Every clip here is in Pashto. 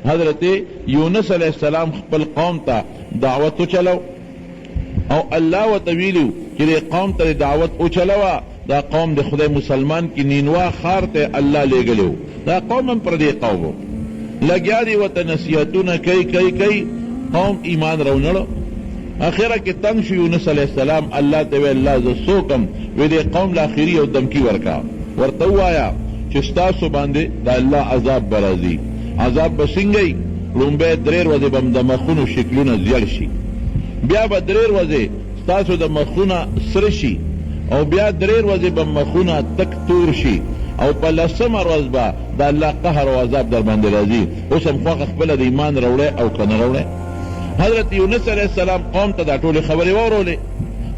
حضرت یونس علیه السلام خپل قوم ته دعوت وچلو او الله ورته ویلي وو چې دې قوم ته دې دعوت وچلوه، دا قوم دې خدای مسلمان کړي، نینوا ښار ته یې الله لېږلی وو، دا قوم هم پردی قوم وو، لګیا دی ورته نصیحتونه کوي کوي کوي، قوم ایمان راونړ، اخره کې تنګ شو یونس علیه السلام الله ته ویل الله زه څه وکړم، وې دې قوم له اخري یو دمکي ورکړه، ورته ووایه چې ستاسو باندې د الله عذاب به راځي، عذاب به څنګه وي؟ ړومبی درې ورځې به م د مخونو شکلونه زیړ شي، بیا به درې ورځې ستاسو د مخونه سره شي او بیا درې ورځې به مخونه تک تور شي او په لسمه ورځ به د الله قهر او عذاب درباندې راځي. اوس هم خوښه خپله د ایمان راوړی او که نه راوړی؟ حضرت یونس علیه السلام قوم ته دا ټولې خبرې واورولې،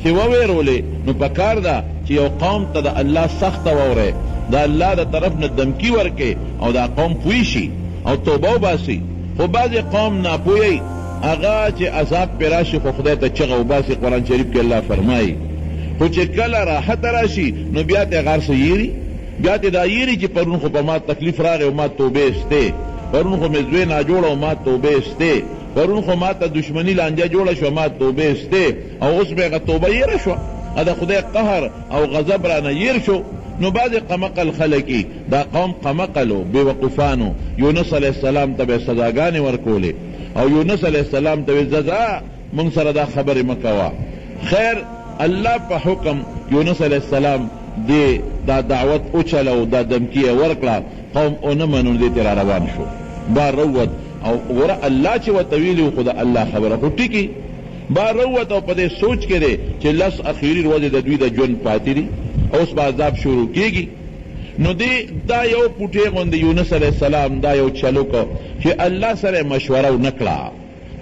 چې ووېرولې نو پکار ده چې یو قوم ته د الله سخته واورې، د الله د طرف نه دمکي ورکړې او دا قوم پوه شي او توبه وباسي، خو بعضې قوم ناپوه وي هغه چې عذاب پرې راشي خو خدای ته چغه وباسي، قرآن شریف کې الله فرمايي، خو چې کله راحت راشي نو بیا ترې هغه هر څه هېري، بیا ترې دا هېري چې پرون خو په ما تکلیف راغی او ما توبه ایستې، پرون خو مې زوی ناجوړه و ما توبه ایستې، پرون خو ماته دښمني لانجه جوړه شوه ما توبه ایستې او اوس مې هغه توبه هېره شوه، د خدای قهر او غضب رانه هېر شو، نو بعضې قمقل خلک یي. دا قوم قمقل و، بې وقوفان وو، یونس علیه السلام ته به یې سزاګانې ورکولې او یونس علیه السلام ته ویل، ځه ځه مونږ سره دا خبرې مه کوه. خیر الله په حکم یونس علیه السلام دې دا دعوت وچلو، دا دمکي یې ورکړه، قوم ونه منو، نو دې ترې راروان شو، بار راووت او ګوره الله چې ورته ویلي وو خو د الله خبره خو ټیکي، بار راووت او په دې سوچ کې دی چې لس اخیري ورځې د دوی د ژوند پاتې دي او اوس به عذاب شروع کیږي. نو دې دا یو پوټی غوندې یونس علیه السلام دا یو چل وکړ چې الله سره یې مشوره ونه کړه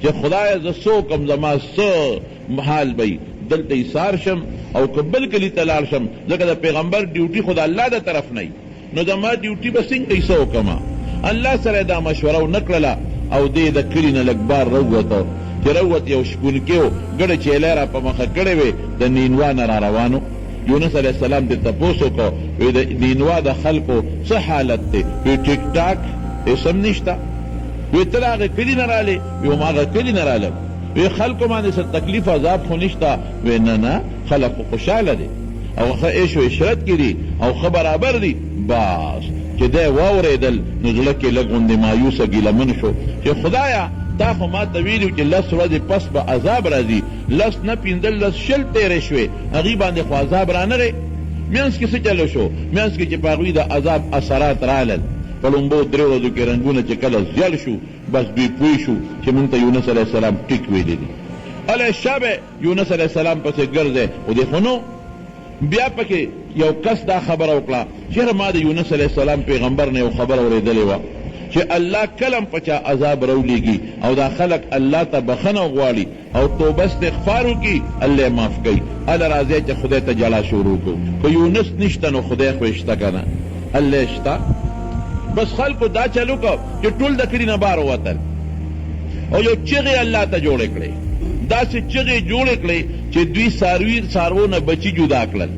چې خدایه زه څه وکړم زما څه حال به وي دلته ایسار شم او که بل کلي ته لاړ شم ځکه د پیغمبر ډیوټي خو د الله د طرف نه وي نو زما ډیوټي به څنګه وي څه وکړم الله سره یې دا مشوره ونه کړله او دی د کلي نه لږ بار راووت چې راووت یو شپونکی و ګړې چیلۍ را په مخه کړې وې د نینوا نه را روان و. یونس علیه السلام ترې تپوس وکړ، وې د نینوا د خلکو څه حالت دی؟ وې ټیک ټاک، هېڅ هم نشته. وې ته د هغه کلي نه رالې؟ وې هم هغه کلي نه رالم. وې خلکو باندې څه تکلیف عذاب خو نشته؟ وې نه نه، خلک خو خوشحاله دي او ښه عیش و عشرت کې دي او ښه برابر دي. بس چې دی واورېدل نو زړه کې لږ غوندې مایوسه ګیله من شو چې خدایه تا خو ماته ویلي وو چې لس ورځې پس به عذاب راځي، لس نه پنځلس شل تېرې شوې، هغوی باندې خو عذاب رانغی، مینځ کې څه چل وشو؟ مینځ کې چې په هغوی د عذاب اثرات رالل، په ړومبو درې ورځو کې رنګونه چې کله زیړ شو، بس دوی پوه شو چې مونږ ته یونس علیه السلام ټیک ویلي دي. هله شابه یونس علیه السلام پسې ګرځی، خو دی خو نه و. بیا پکې یو کس دا خبره وکړه چې یاره ما د یونس علیه السلام پیغمبر نه یو خبره اورېدلې وه چې الله کله هم په چا عذاب راولېږي او دا خلک الله ته بخښنه وغواړي او توبه استغفار وکړي الله یې معاف کوي. هله راځئ چې خدای ته ژړا شروع کړو که یونس نشته نو خدای خو یې شته کنه الله یې شته. بس خلکو دا چل وکړ چې ټول د کلي نه بار ووتل او یو چغې الله ته جوړې کړې داسې چغې جوړې کړې چې دوی څاروي څاروو نه بچي جدا کړل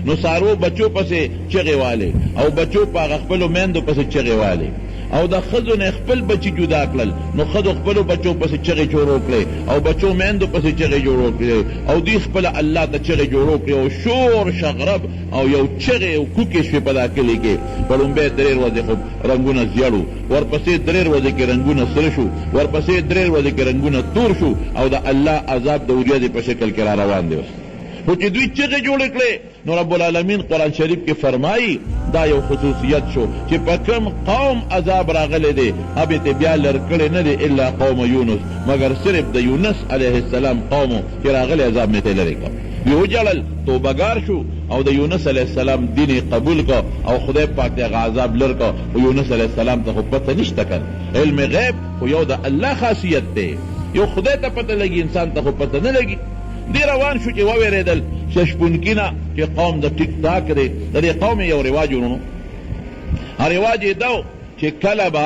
نو څاروو بچو پسې چغې والې او بچو په هغه خپلو میندو پسې چغې والې او د ښځو نه خپل بچي جدا کړل نو ښځو خپلو بچو پسې چغې چورو کړې او بچو میندو پسې چغې جوړو کړې او دوی خپله الله ته چغې جوړو کړې او شور شغرب او یو چغې او کوکې شوې په دا کلي کې. په ړومبی درې ورځې خو رنګونه زیړ وو، ورپسې درې ورځې کې رنګونه سره شو، ورپسې درې ورځې کې رنګونه تور شو او د الله عذاب د وریځې په شکل کې را روان دی اوس. خو چې دوی چغې جوړې کړې نو رب العالمین قرآن شریف کې فرمايي، دا یو خصوصیت شو چې په کوم قوم عذاب راغلی دی هغه ترې بیا لر کړی نه دی الا قوم یونس مګر صرف د یونس علیه السلام قوم و چې راغلی عذاب مې ترې لرې کړ. دوی وژړل، توبه ګار شو او د یونس علیه السلام دین یې قبول کړ او خدای پاک ترې هغه عذاب لر کړ، خو یونس علیه السلام ته خو پته نشته کنه، علم غیب خو یو د الله خاصیت دی، یو خدای ته پته لګي انسان ته خو پته نه لګي. دی روان شو چې ووېرېدل چې شپونکي نه چې قوم د ټیک ټاک دی، د دې قوم یې یو رواج وروڼو، رواج یې دا و چې کله به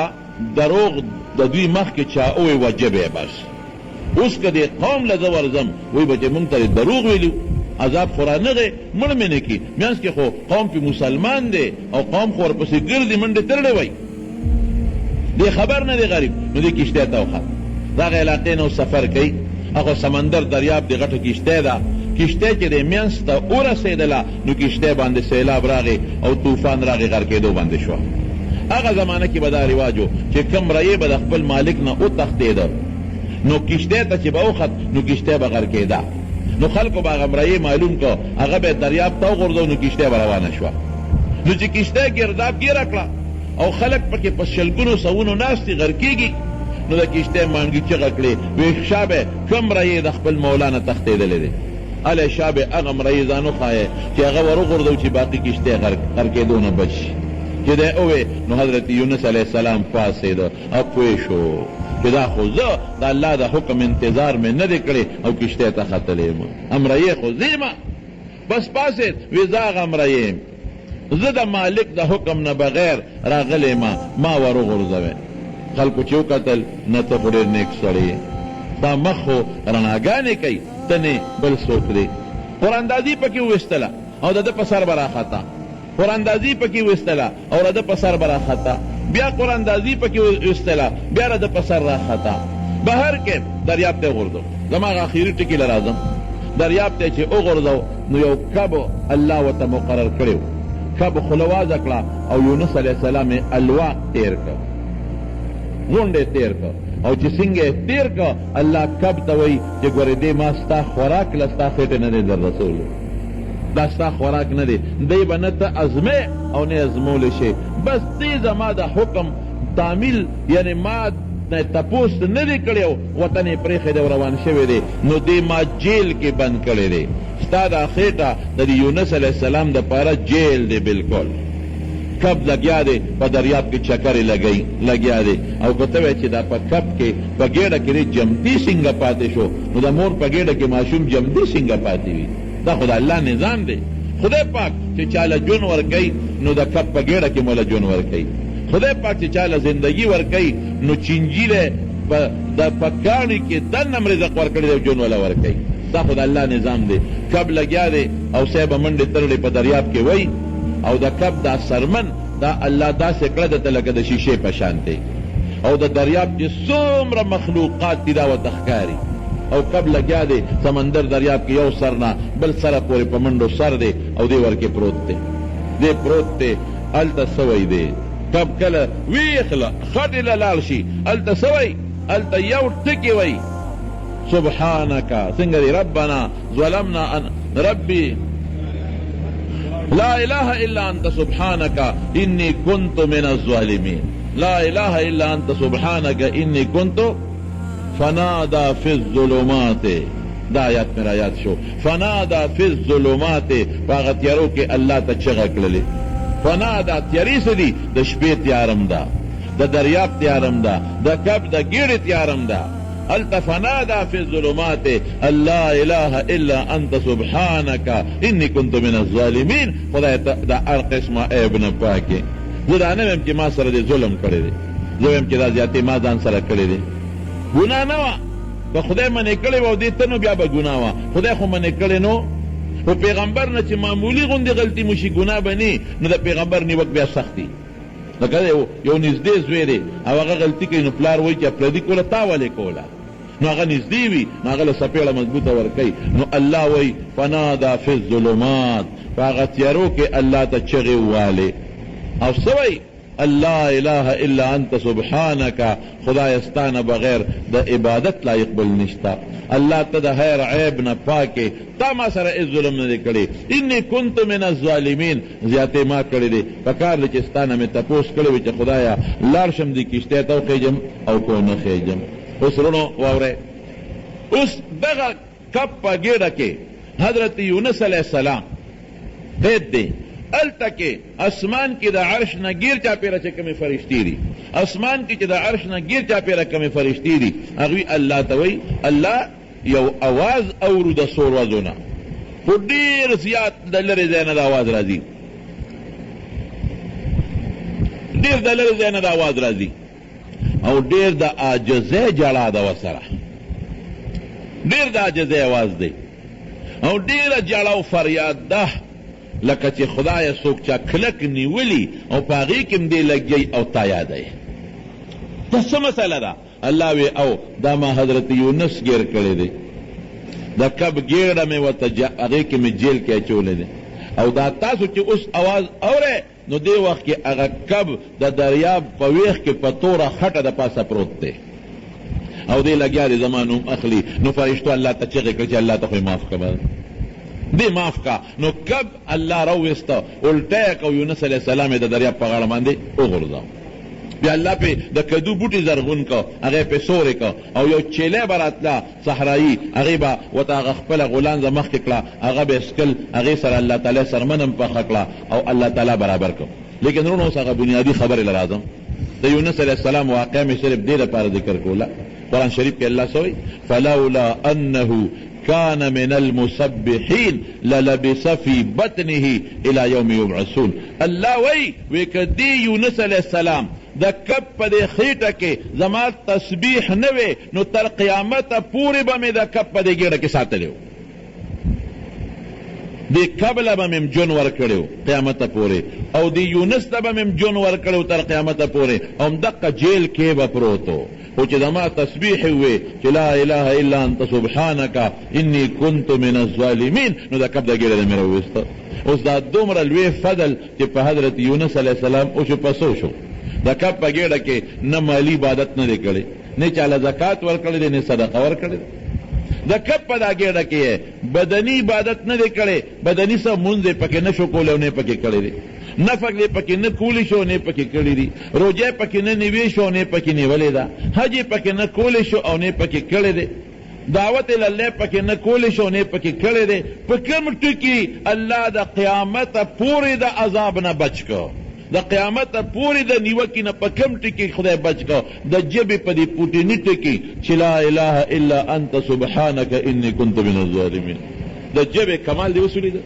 دروغ د دوی مخکې چا ووایي وجبه یې بس. اوس که دې قوم له زه ورځم وایي به چې مونږ ته دې دروغ ویلي وو، عذاب خو رانغی، مړ مې نه کړي، مینځ کې خو قوم پرې مسلمان دی او قوم خو ورپسې ګرځي منډې ترړې وایي. دی خبر نه دی غریب، نو دی کښتۍ ته وخت، د هغه علاقې نه اوس سفر کوي، هغه سمندر دریاب دی، غټه کښتۍ ده، کښتۍ چې دی مینځ ته ورسېدله نو کښتۍ باندې سیلاب راغی او طوفان راغی، غرقېدو باندې شوه. هغه زمانه کې به دا رواج و چې کوم ريې به د خپل مالک نه وتښتېده نو کښتۍ ته چې به وخت نو کښتۍ به غرقېده، نو خلکو به هغه مريې معلوم کړ، هغه به یې دریاب ته وغورځاوه نو کښتۍ به روانه شوه. نو چې کښتۍ ګرداب ګیره کړه او خلک پکې په شلګونو سوونو ناست دي غرقېږي، نو د کښتۍ مانګي چغه کړې، وې شابه کوم ريې د خپل مولا نه تښتېدلی دی؟ هله شابه هغه مريې ځان وښایه چې هغه ور وغورځوو چې باقي کښتۍ غرق غرقېدو نه بچ شي. چې دی ووې نو حضرت یونس علیه السلام پاڅېده او پوه شو چې دا خو زه د الله د حکم انتظار مې نه دی کړی او کښتۍ ته ختلی یم، امريې خو زه یم. بس پاڅېد، وې زه هغه امريې یم، زه د مالک د حکم نه بغیر راغلی یم، ما ور وغورځوی. خلکو چې وکتل، نه ته خو ډېر نېک سړی یې، ستا مخ خو رڼاګانې کوي، ته نې بل څوک دی. قراندازي پکې وویستله او د ده په سر به راخته. قراندازي پکې ویستله او د ده په سر به راخته. بیا قراندازي پکې ویستله، بیا د ده په سر راخته. بهر کیف دریاب ته یې وغورځاوه. زما هغه اخري ټکي له راځم. دریاب ته یې چې وغورځاوه نو یو کب الله ورته مقرر کړی و. کب خوله وازه کړه او یونس علیه السلام یې الواق تېر کړ. غونډ یې تېر کړ او چې څنګه یې تېر کړ، الله کب ته وایي چې ګورې دې ما ستا خوراک له ستا خېټې نه دی در رسولو، دا ستا خوراک نه دی، دی به نه ته ازمې او نه ازمولی شې، بس دې زما د حکم تعمیل یعنې ما نه تپوس نه دی کړی او وطن یې پرېښی دی او روان شوی دی، نو دې ما جېل کې بند کړی دی، ستا دا خېټه د دې یونس علیه السلام دپاره جېل دی بلکل. کب لګیا دی په دریاب کې چکرې لګوي لګیا دی او که ته وایې چې دا په کب کې په ګېډه کې دی جمدی څنګه پاتې شو، نو د مور په ګېډه کې ماشوم جمدی څنګه پاتې وي؟ دا خو د الله نظام دی. خدای پاک چې چاله ژوند ورکوي نو د کب په ګېډه کې موله ژوند ورکوي. خدای پاک چې چاله زندګي ورکوي نو چینجي له په د په کاڼي کې دننه هم رزق ورکړی دی او ژوند وله ورکوي. دا خو د الله نظام دی. کب لګیا دی او صاحب منډې ترړې په دریاب کې وهي او د کب دا څرمن دا الله داسې کړه ده ته لکه د شیشې په شان دی او د دریاب چې څومره مخلوقات دي دا ورته ښکاري او کب لګیا دی سمندر دریاب کې یو سر نه بل سره پورې په منډو سر دی او دی ورکې پروت دی دی پروت دی هلته څه وایي دی کب کله ویښ له خټې له لاړ شي هلته څه وایي هلته یو ټکی وایي سبحانک څنګه دی ربنا ظلمنا ان ربي لا اله الا انت سبحانک انی کنت من الظالمین لا اله الا انت سبحانک انی کنت فنادا فی الظلمات دا آیات مې را یاد شو فنادا فی الظلمات په هغه تیارو کې الله ته چغه کړلې فنادا تیارې څه دي د شپې تیارم ده د دریاب تیارم ده د کب د ګیډې تیارم ده هلته فنادا فی الظلمات ان لا اله الا انت سبحانک انی کنت من الظالمین خدایه ته د هر قسمه عیب نه پاک یې زه دا نه وایم چې ما سره دې ظلم کړی دی زه وایم چې دا زیاتی ما ځان سره کړی دی ګناه نه وه که خدای منع کړی وه او دې ته نو بیا به ګناه وه خدای خو منع کړی نو خو پیغمبر نه چې معمولي غوندې غلطي مو شي ګناه به نه نو د پیغمبر نیوک بیا سخت وي لکه یو یو نږدې زوی دی او هغه غلطي کوي نو پلار وایي چې پردي کوله تا ولې کوله نو هغه نږدې وي نو هغه له څپېړه مضبوطه ورکوي نو الله وایي فنادا فی الظلمات په هغه تیارو کې الله ته چغې ووالې او څه وایي الله اله الا انت سبحانک خدایه ستا نه بغیر د عبادت لایق بل نشته الله ته د هر عیب نه پاک یې تا ما سره هیڅ ظلم نه دی کړی انی کنت من الظالمین زیاتی ما کړی دی پکار دی چې ستا نه مې تپوس کړی وی چې خدایه لاړ شم دې کښتۍ ته وخیژم او که ونه خیژم اوس وروڼو واورئ اوس دغه کب په ګیډه کې حضرت یونس علیه السلام قید دی هلته کې اسمان کې د عرش نه ګیر چاپیره چې کومې فرشتې دي اسمان کې چې د عرش نه ګیر چاپیره کومې فرشتې دي هغوی الله ته وایي الله یو اواز اورو د څو ورځو نه خو ډیر زیات د لرې ځای نه د اواز راځي ډیر د لرې ځای نه د اواز راځي او ډیر د عاجزۍ ژړا ده ورسره ډیر د عاجزۍ اواز دی او ډیره ژړا او فریاد ده لکه چې خدایه څوک چا کلک نیولي او په هغې کې هم دی لګیایي او تا یادوي. دا څه مسله ده؟ الله وی او دا ما حضرت یونس ګیر کړی دی، د کب ګیړه مې ورته هغې کې مې جیل کې اچولی دی او دا تاسو چې اوس اواز اورئ نو دې وخت کې هغه کب د دریاب په ویښ کې په توره خټه د پاسه پروت دی او دی لګیا دی زما نوم اخلي. نو فرشتو الله ته چغې کړې چې الله ته خو یې معاف کړه، دې معاف کړه. نو کب الله راوویسته، الټه یې کړه او یونس علیه السلام یې د دریاب په غاړه باندې وغورځاوه. بیا الله پرې د کدو بوټي زرغون کړ، هغه یې پرې سوری کړ او یو چیلی به راتله صحرايي، هغې به ورته هغه خپله غولانځه مخکې کړه، هغه به یې څکل، هغې سره الله تعالی څرمن هم پخه کړه او الله تعالی برابر کړ. لیکن وروڼو اوس هغه بنیادي خبرې له راځم. د یونس علیه السلام واقعه مې صرف دې لپاره ذکر کوله، قرآن شریف کې الله څه وایي؟ فلولا انه کان من المسبحین للبث فی بطنه الی یوم یبعثون. الله وایي، وې که دې یونس علیه السلام د کب په دې خېټه کې زما تسبیح نه وی نو تر قیامته پورې به مې د کب په دې ګېډه کې ساتلی و، دې کب له به مې هم ژوند ورکړی و قیامته پورې او دې یونس ته به مې هم ژوند ورکړی و تر قیامته پورې او همدقه جیل کې به پروت و. خو چې زما تسبیح یې ووې چې لا اله الا انت سبحانک انی کنت من الظالمین نو د کب د ګېډې نه مې راوویسته. اوس دا دومره لوی فضل چې په حضرت یونس علیه السلام وشو په څه وشو؟ د کب په ګېډه کې نه مالي عبادت نه دی کړی، نه چاله زکات ورکړی دی، نه صدقه ورکړې ده. د کب په دا ګېډه کې یې بدني عبادت نه دی کړی، بدني څه لمونځ یې پکې نه شو کولی او نه یې پکې کړی دی. نفل یې پکې نه کولی شو او نه یې پکې کړي دي، روژه یې پکې نه نیوی شو او نه یې پکې نیولې ده، حج یې پکې نه کولی شو او نه یې پکې کړی دی، دعوت الی الله یې پکې نه کولی شو او نه یې پکې کړی دی، په کوم ټکي الله د قیامته پورې د عذاب نه بچ کړ؟ د قیامته پورې د نیوکې نه په کوم ټکي خدای بچ کړ؟ د ژبې په دې پوټیني ټکي چې لا اله الا انت سبحانک انی کنت من الظالمین. د ژبې کمال دې اوس ولیده؟